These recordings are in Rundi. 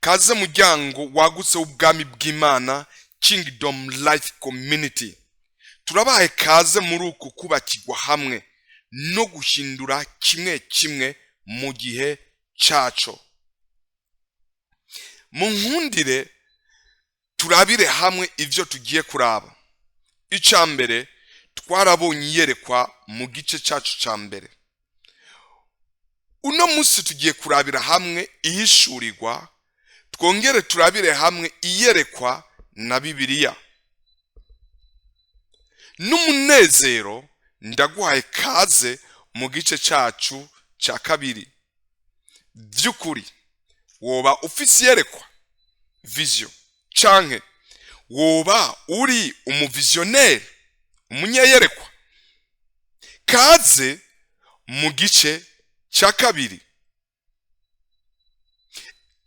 Kaze muryango wagutse w'ubwami bw'Imana, Kingdom Life Community. Turabaye kaze muri uku kubakirwa hamwe no guhindura kimwe kimwe mu gihe caco. Mu nkundire turabire hamwe ivyo tugiye kuraba. Ica mbere, twarabonye iyerekwa mu gice cacu ca mbere. Uno munsi tugiye kurabira hamwe ihishurirwa, twongere turabire hamwe iyerekwa na Bibiliya. N'umunezero ndaguhaye kaze mu gice cacu ca kabiri. Vy'ukuri woba ufise iyerekwa, vision, canke woba uri umuvizioneri, umunyeyerekwa? Kaze mu gice cya kabiri.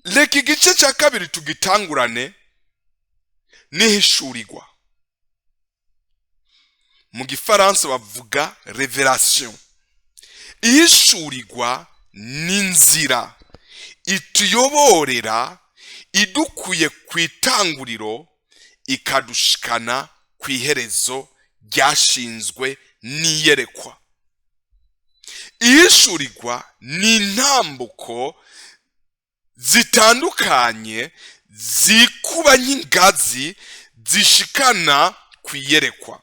Reka igice cya kabiri tugitangurane n'ihishurirwa. Mu Gifaransa bavuga révélation. Ihishurirwa n'inzira ituyoborera idukuye ku itanguriro ikadushikana ku iherezo ryashinzwe n'iyerekwa. Ihishurirwa ni intambuko zitandukanye zikuba nk'ingazi zishikana ku iyerekwa.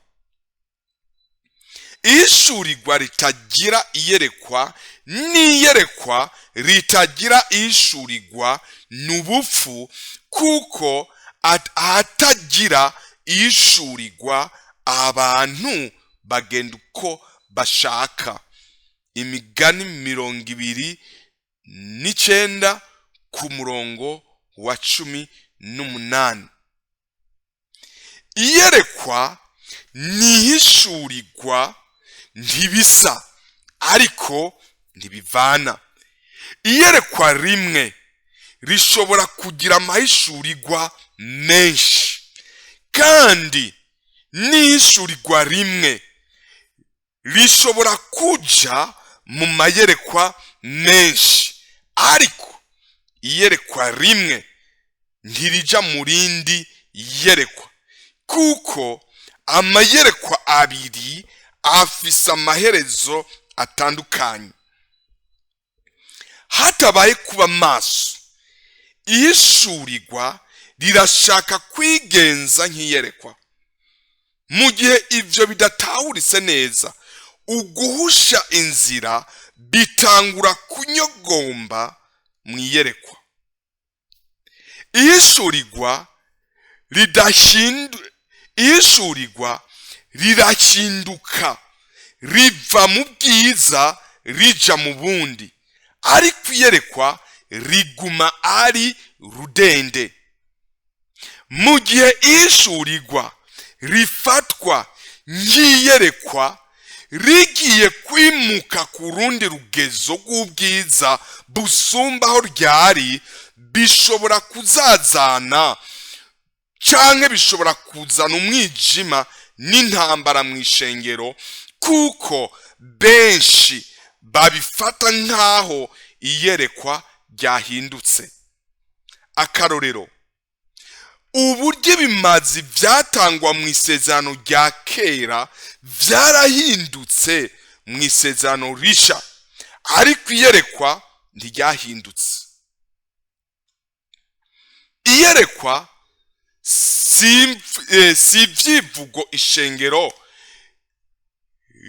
Ihishurirwa ritagira iyerekwa n'iyerekwa ritagira ihishurirwa ni ubupfu, kuko ahatagira ihishurirwa abantu bagenda uko bashaka. Imigani 29 ku murongo wa 18. Iyerekwa n'ihishurirwa ntibisa, ariko ntibivana. Iyerekwa rimwe rishobora kugira amahishurirwa menshi, kandi n'ihishurirwa rimwe rishobora kuja mu mayerekwa menshi, ariko iyerekwa rimwe ntirija mu rindi yerekwa, kuko amayerekwa abiri afise amaherezo atandukanye. Hatabaye kuba maso, ihishurirwa rirashaka kwigenza nk'iyerekwa. Mu gihe ivyo bidatahuritse neza, uguhusha inzira bitangura kunyogomba mu iyerekwa. Ihishurirwa ridahindu ihishurirwa rirahinduka, riva mu bwiza rija mu bundi, ariko iyerekwa riguma ari rudende. Mu gihe ihishurirwa rifatwa nk'iyerekwa rigiye kwimuka ku rundi rugezo rw'ubwiza busumba aho ryari, bishobora kuzazana canke bishobora kuzana umwijima n'intambara mu ishengero, kuko benshi babifata nk'aho iyerekwa ryahindutse. Akarorero, uburyo ibimazi vyatangwa mu Isezerano rya Kera vyarahindutse mu Isezerano Risha, ariko iyerekwa ntiryahindutse. Iyerekwa si ibyivugo ishengero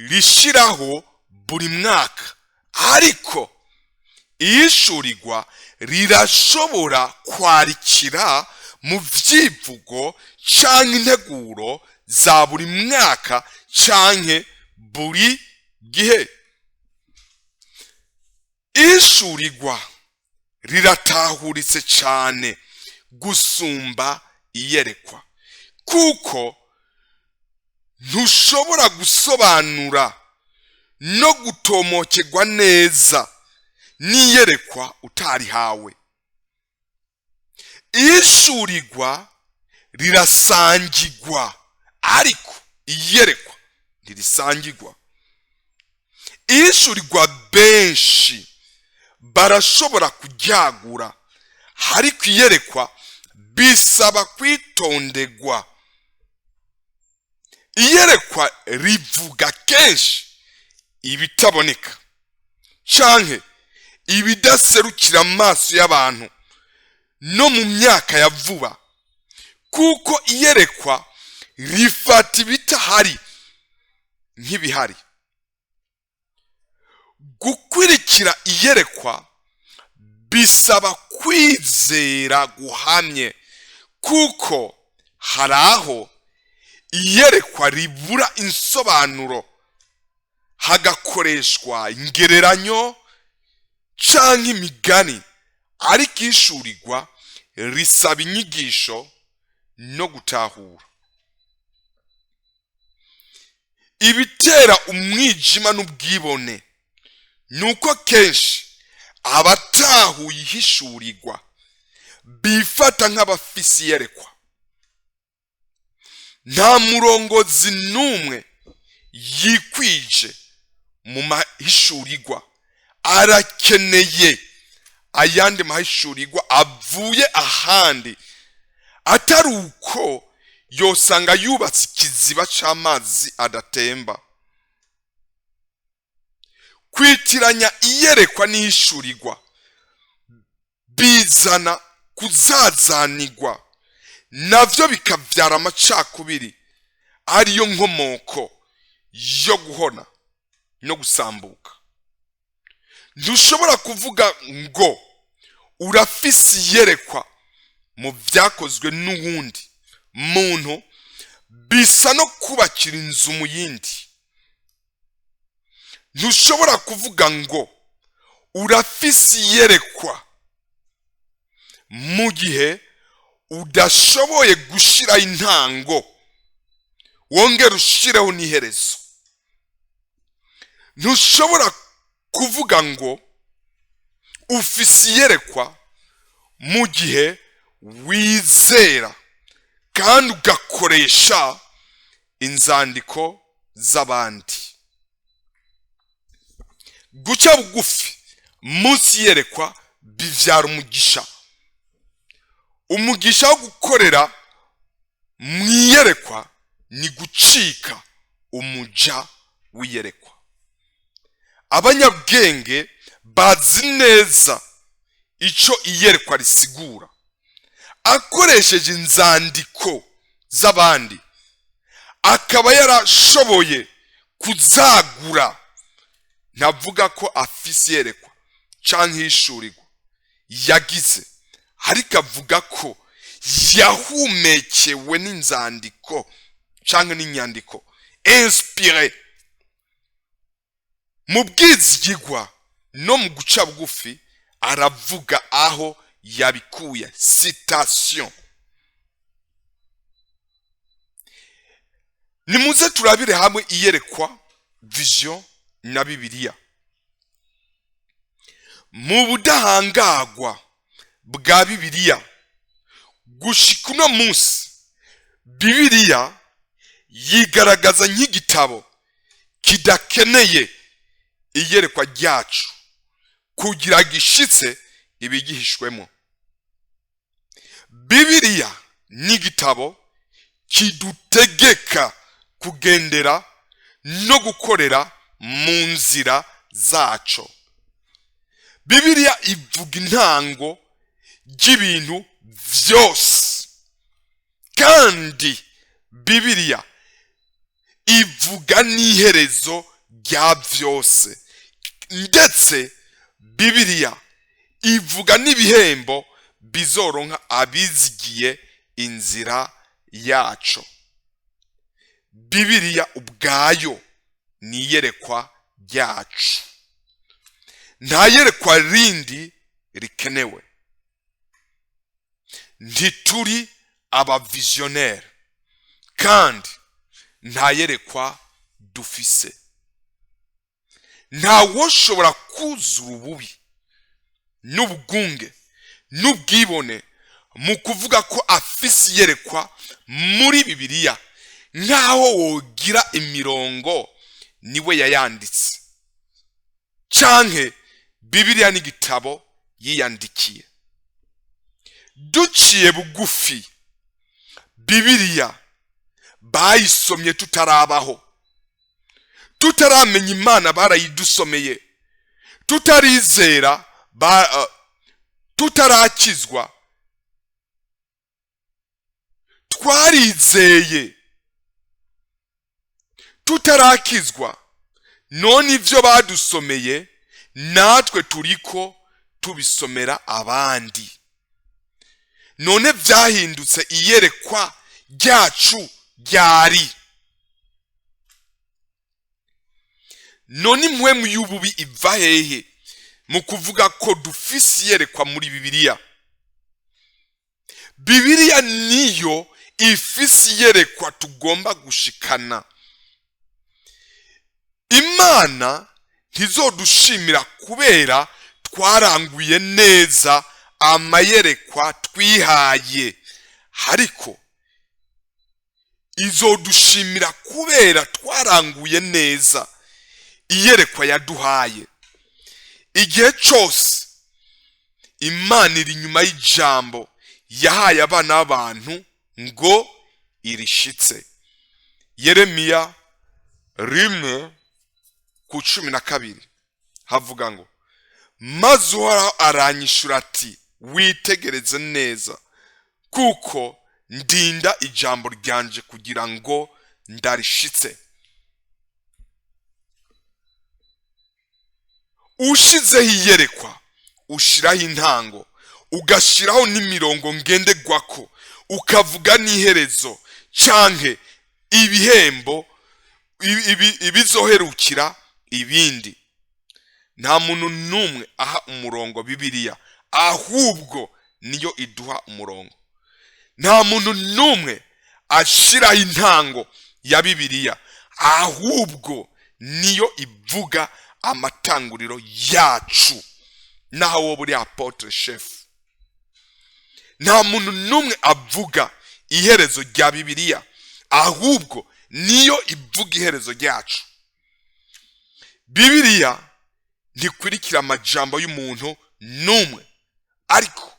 rishiraho buri mwaka, ariko ihishurirwa rirashobora kwarikira mu vyivugo canke integuro za buri mwaka canke buri gihe. Ihishurirwa riratahuritse cane gusumba iyerekwa, kuko ntushobora gusobanura no gutomokerwa neza n'iyerekwa utarihawe. Ihishurirwa rirasangirwa, ariko iyerekwa ntirisangirwa. Ihishurirwa benshi barashobora kuryagura, Ariko iyerekwa bisaba kwitondegwa. Iyerekwa rivuga kenshi ibitaboneka canke ibidaserukira amaso y'abantu no mu myaka ya vuba, kuko iyerekwa rifata ibitahari nk'ibihari. Gukurikira iyerekwa bisaba kwizera guhamye, kuko hari aho iyerekwa ribura insobanuro, hagakoreshwa ingereranyo canke imigani, ariko ishurirwa risaba inyigisho no gutahura. Ibitera umwijima n'ubwibone nuko kenshi abatahuye ihishurirwa bifata nk'abafise iyerekwa. Nta murongozi n'umwe yikwije mu mahishurirwa, arakeneye ayandi mahishurirwa avuye ahandi, atari uko yosanga yubatse ikiziba c'amazi adatemba. Kwitiranya iyerekwa n'ihishurirwa bizana kuzazanirwa, navyo bikavyara amacakubiri ariyo nkomoko yo guhona no gusambuka. Ntushobora kuvuga ngo urafise iyerekwa mu vyakozwe n'uwundi muntu, bisa no kubakira inzu mu yindi. Ntushobora kuvuga ngo urafise iyerekwa mu gihe udashoboye gushiraho intango, wongere ushireho n'iherezo. Ntushobora kuvuga ngo ufise iyerekwa mu gihe wizera kandi ugakoresha inzandiko z'abandi. Guca bugufi munsi yerekwa bivyara umugisha, umugisha wo gukorera mu iyerekwa ni gucika umuja w'iyerekwa. Abanyabwenge bazi neza ico iyerekwa risigura, akoresheje inzandiko z'abandi akaba yarashoboye kuzagura. Ntavuga ko afise iyerekwa canke ihishurirwa yagize, ariko avuga ko yahumekewe n'inzandiko canke n'inyandiko, inspiré. Mu bwizigigwa no mu guca bugufi aravuga aho yabikuye, citation. Nimuze turabire hamwe iyerekwa, vision na Bibiliya. Mu budahangagwa bwa Bibiliya gushika uno munsi, Bibiliya yigaragaza nk'igitabo kidakeneye iyerekwa ryacu kugira gishitse ibigihishwemo. Bibiliya ni igitabo kidutegeka kugendera no gukorera mu nzira zaco. Bibiliya ivuga intango ry'ibintu vyose, kandi Bibiliya ivuga n'iherezo rya vyose, ndetse Bibiliya ivuga n'ibihembo bizoronka abizigiye inzira yaco. Bibiliya ubwayo ni iyerekwa ryacu, nta yerekwa rindi rikenewe. Ntituri abavizionnaire kandi nta yerekwa dufise. Ntawoshobora kuzura ububi n'ubugunge n'ubwibone mu kuvuga ko afise iyerekwa muri Bibiliya, nkaho wogira imirongo niwe yayanditse, canke Bibiliya n'igitabo yiyandikiye. Duciye bugufi, Bibiliya bayisomye tutarabaho, tutaramenya Imana barayidusomeye, tutarizera, tutarakizwa, twarizeye tutarakizwa. None ivyo badusomeye natwe turiko tubisomera abandi. None vyahindutse iyerekwa ryacu ryari? None impwemu y'ububi iva hehe mu kuvuga ko dufise iyerekwa muri Bibiliya? Bibiliya niyo ifise iyerekwa tugomba gushikana. Imana ntizodushimira kubera twaranguye neza amayerekwa twihaye, ariko izodushimira kubera twaranguye neza iyerekwa yaduhaye. Igihe cyose Imana iri inyuma y'ijambo yahaye abana b'abantu ngo irishitse. Yeremiya 1:12 havuga ngo: maze Uhoraho aranyishura ati: witegereze neza, kuko ndinda ijambo ryanje kugira ngo ndarishitse. Ushizeho iyerekwa, ushiraho intango, ugashiraho n'imirongo ngenderwako, ukavuga n'iherezo canke ibihembo ibizoherukira ibindi. Nta muntu n'umwe aha umurongo Bibiliya, ahubwo niyo iduha umurongo. Nta muntu n'umwe ashiraho intango ya Bibiliya, ahubwo niyo ivuga amatanguriro yacu. Naho wowe uri apotre chef, nta muntu n'umwe avuga iherezo rya Bibiliya, ahubwo niyo ivuga iherezo ryacu. Bibiliya ntikurikira amajambo y'umuntu n'umwe, ariko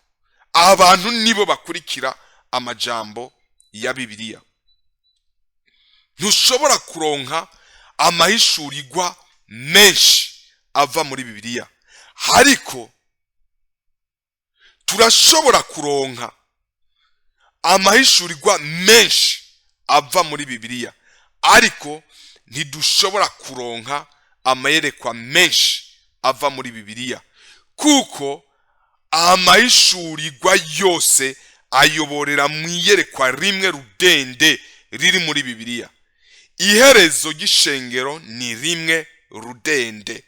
abantu nibo bakurikira amajambo ya Bibiliya. Ntushobora kuronka amahishurirwa menshi ava muri Bibiliya, ariko turashobora kuronka amahishurirwa menshi ava muri Bibiliya, ariko ntidushobora kuronka amayerekwa menshi ava muri Bibiliya, kuko amahishurirwa yose ayoborera mu iyerekwa rimwe rudende riri muri Bibiliya. Iherezo ry'ishengero ni rimwe rudende.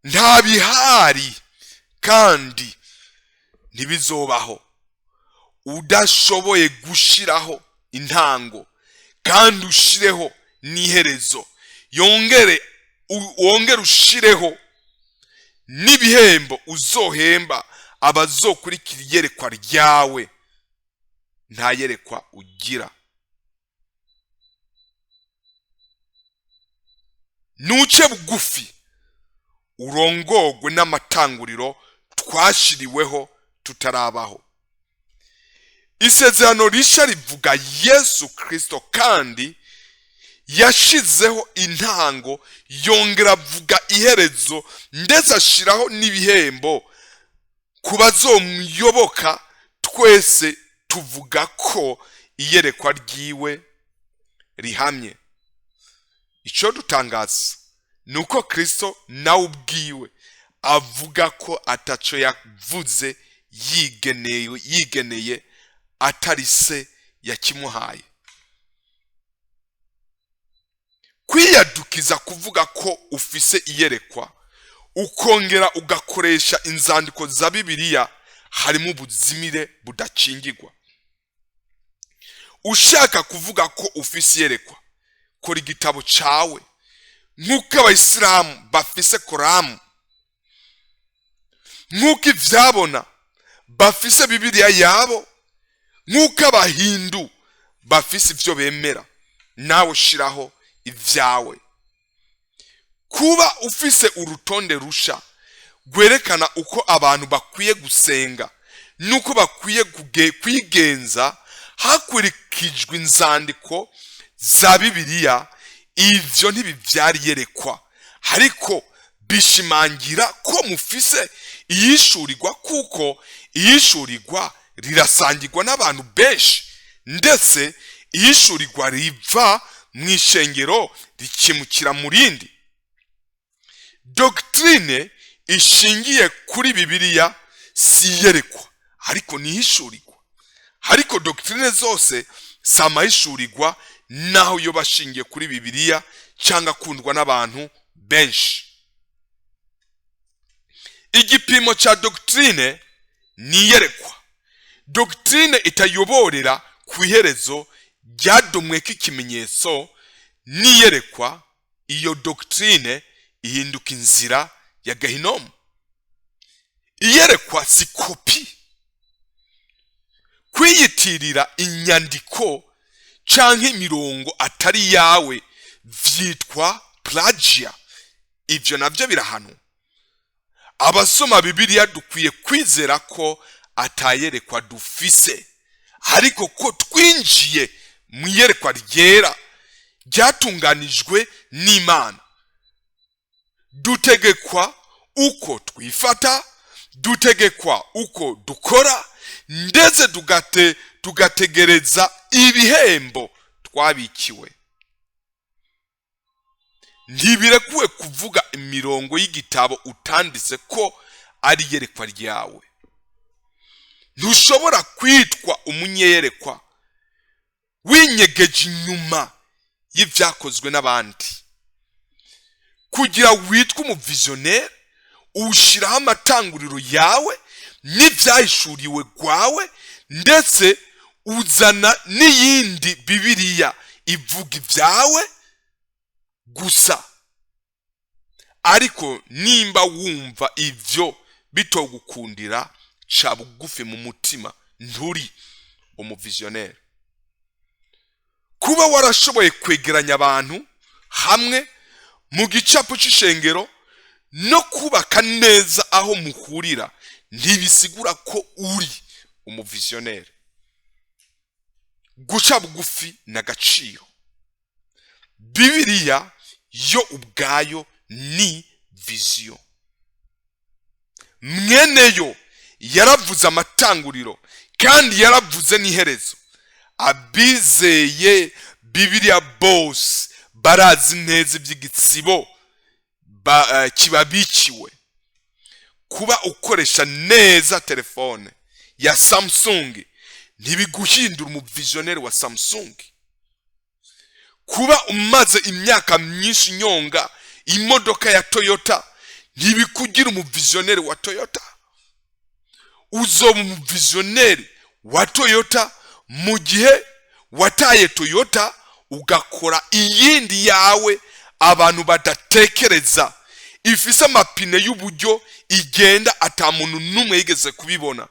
Nta bihari kandi ntibizobaho udashoboye gushiraho intango kandi ushireho n'iherezo, wongere ushireho n'ibihembo uzohemba abazokurikira iyerekwa ryawe. Nta yerekwa ugira. Nuce bugufi urongogwe n'amatanguriro twashiriweho tutarabaho. Isezerano risha rivuga Yesu Kristo, kandi yashizeho intango, yongera avuga iherezo, ndetse ashiraho n'ibihembo ku bazomuyoboka. Twese tuvuga ko iyerekwa ryiwe rihamye. Icyo dutangaza ni uko Kristo nawe ubwiwe avuga ko ataco yavuze yigeneye atari se yakimuhaye. Kwiyadukiza kuvuga ko ufise iyerekwa ukongera ugakoresha inzandiko za Bibiliya harimo ubuzimire budakingirwa. Ushaka kuvuga ko ufise iyerekwa, kora igitabo cawe nk'uko abayisilamu bafise Koramu, nk'uko ivyabona bafise Bibiliya yabo, nk'uko abahindu bafise ivyo bemera, nawe shiraho ivyawe. Kuba ufise urutonde rusha rwerekana uko abantu bakwiye gusenga n'uko bakwiye kwigenza hakurikijwe inzandiko za Bibiliya, ivyo ntibivyara iyerekwa, ariko bishimangira ko mufise ihishurirwa, kuko ihishurirwa rirasangirwa n'abantu benshi, ndetse ihishurirwa riva mu ishengero rikimukira mu rindi. Doctrine ishingiye kuri Bibiliya si iyerekwa, ariko ni ihishurirwa. Ariko doctrine zose si amahishurirwa, naho yo bashingiye kuri Bibiliya cyangwa akundwa n'abantu benshi. Igipimo cya doctrine ni iyerekwa. Doctrine itayoborera ku iherezo ryadomweko ikimenyetso n'iyerekwa, iyo doctrine ihinduka inzira ya gahinomu. Iyerekwa si kopi. Kwiyitirira inyandiko canke imirongo atari yawe vyitwa plagiat. Ivyo navyo birahanwa. Abasoma Bibiliya dukwiye kwizera ko atayerekwa dufise, ariko ko twinjiye mu iyerekwa ryera ryatunganijwe n'Imana. Dutegekwa uko twifata, dutegekwa uko dukora, ndetse tugategereza ibihembo twabikiwe. Ntibirekuwe kuvuga imirongo y'igitabo utanditse ko ari iyerekwa ryawe. Ntushobora kwitwa umunyerekwa winyegeje inyuma y'ibyakozwe n'abandi. Kugira witwe umuvizionnaire, uwushyiraho amatanguriro yawe n'ibyahishuriwe rwawe, ndetse uzana n'iyindi Bibiliya ivuga ibyawe gusa. Ariko nimba wumva ibyo bitogukundira, ca bugufi mu mutima, nturi umuvizionnaire. Kuba warashoboye kwegeranya abantu hamwe mu gicapo c'ishengero no kubaka neza aho muhurira ntibisigura ko uri umuvizionnaire. Guca bugufi n'agaciro. Bibiliya yo ubwayo ni vision. Mweneyo yaravuze amatanguriro kandi yaravuze n'iherezo. Abizeye Bibiliya bose barazi neza iby'igitsibo kibabikiwe. Kuba ukoresha neza telefone ya Samsung ntibiguhindura umuvizionnaire wa Samsung. Kuba umaze imyaka myinshi nyonga imodoka ya Toyota ntibikugira umuvizionnaire wa Toyota. Uzoba umuvizionnaire wa Toyota mu gihe wataye Toyota ugakora iyindi yawe abantu badatekereza, ifise amapine y'uburyo igenda ata muntu n'umwe yigeze kubibona.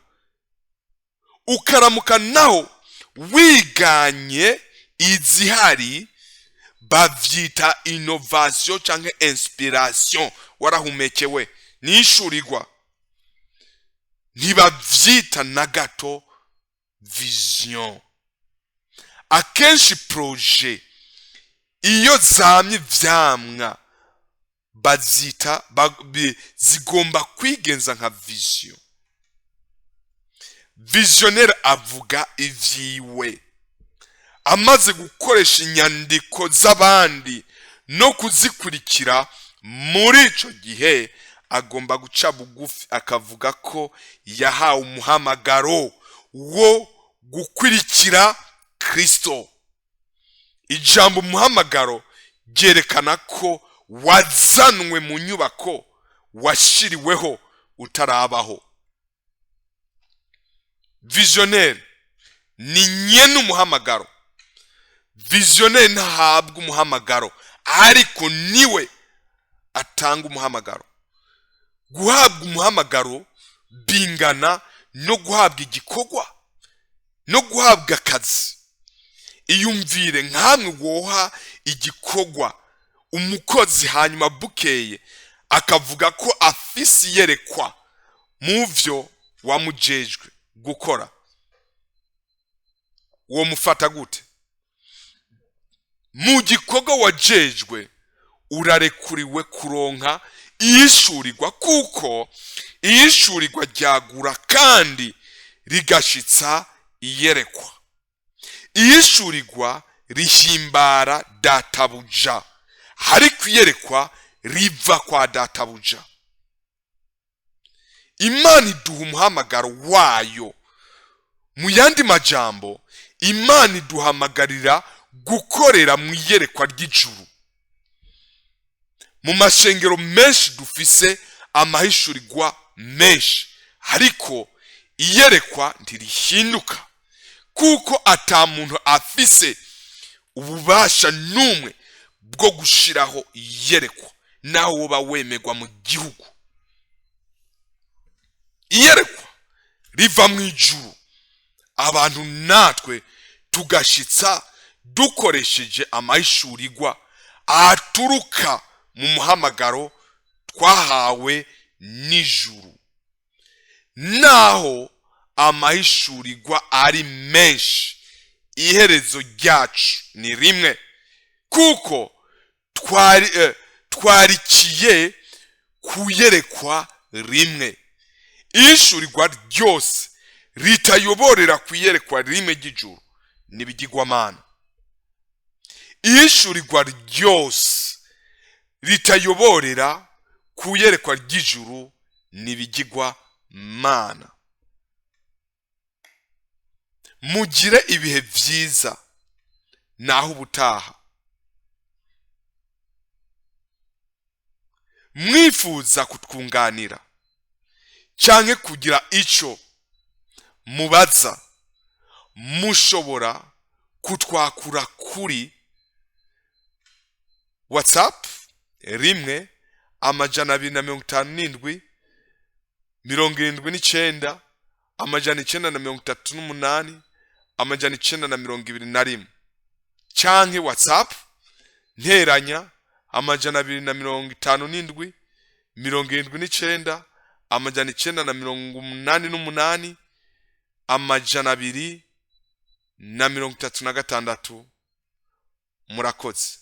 Ukaramuka naho wiganye izihari, bavyita innovation canke inspiration, warahumekewe nishurirwa, ntibavyita na gato vision. Akenshi projet iyo zamye ivyamwa bazita zigomba kwigenza nka vision. Visionnaire avuga ivyiwe amaze gukoresha inyandiko z'abandi no kuzikurikira. Muri ico gihe agomba guca bugufi akavuga ko yahawe umuhamagaro wo gukurikira Kristo. Ijambo umuhamagaro ryerekana ko wazanwe mu nyubako washiriweho utarabaho. Visionnaire ni nyene umuhamagaro. Visionnaire ntahabwa umuhamagaro, ariko niwe atanga umuhamagaro. Guhabwa umuhamagaro bingana no guhabwa igikorwa no guhabwa akazi. Iyumvire nkamwe woha igikorwa umukozi, hanyuma bukeye Akavuga ko afise iyerekwa mu vyo wamujejwe gukora, uwo mufata gute? Mu gikorwa wajejwe urarekuriwe kuronka ihishurirwa, kuko ihishurirwa ryagura kandi rigashitsa iyerekwa. Ihishurirwa rihimbara databuja, ariko iyerekwa riva kwa databuja. Imana iduha umuhamagaro wayo. Mu yandi majambo, Imana iduhamagarira gukorera mu iyerekwa ry'ijuru. Mu mashengero menshi dufise amahishurirwa menshi, ariko iyerekwa ntirihinduka, kuko ata muntu afise ububasha n'umwe bwo gushiraho iyerekwa, naho woba wemerwa mu gihugu. Iyerekwa riva mu ijuru, abantu natwe tugashitsa dukoresheje amahishurirwa aturuka mu muhamagaro twahawe n'ijuru. Naho amahishurirwa ari menshi, iherezo ryacu ni rimwe, kuko twarikiye kuyerekwa rimwe. Ihishurirwa ryose ritayoborera kuyerekwa rimwe ry'ijuru n'ibigirwamana. Ihishurirwa ryose ritayoborera kuyerekwa ry'ijuru n'ibigirwamana. Mugire ibihe vyiza, naho ubutaha. Mwifuza kutwunganira canke kugira ico mubaza, mushobora kutwakura kuri WhatsApp 1 257 79 938 921, canke WhatsApp nteranya 257 79 988 236. Murakoze.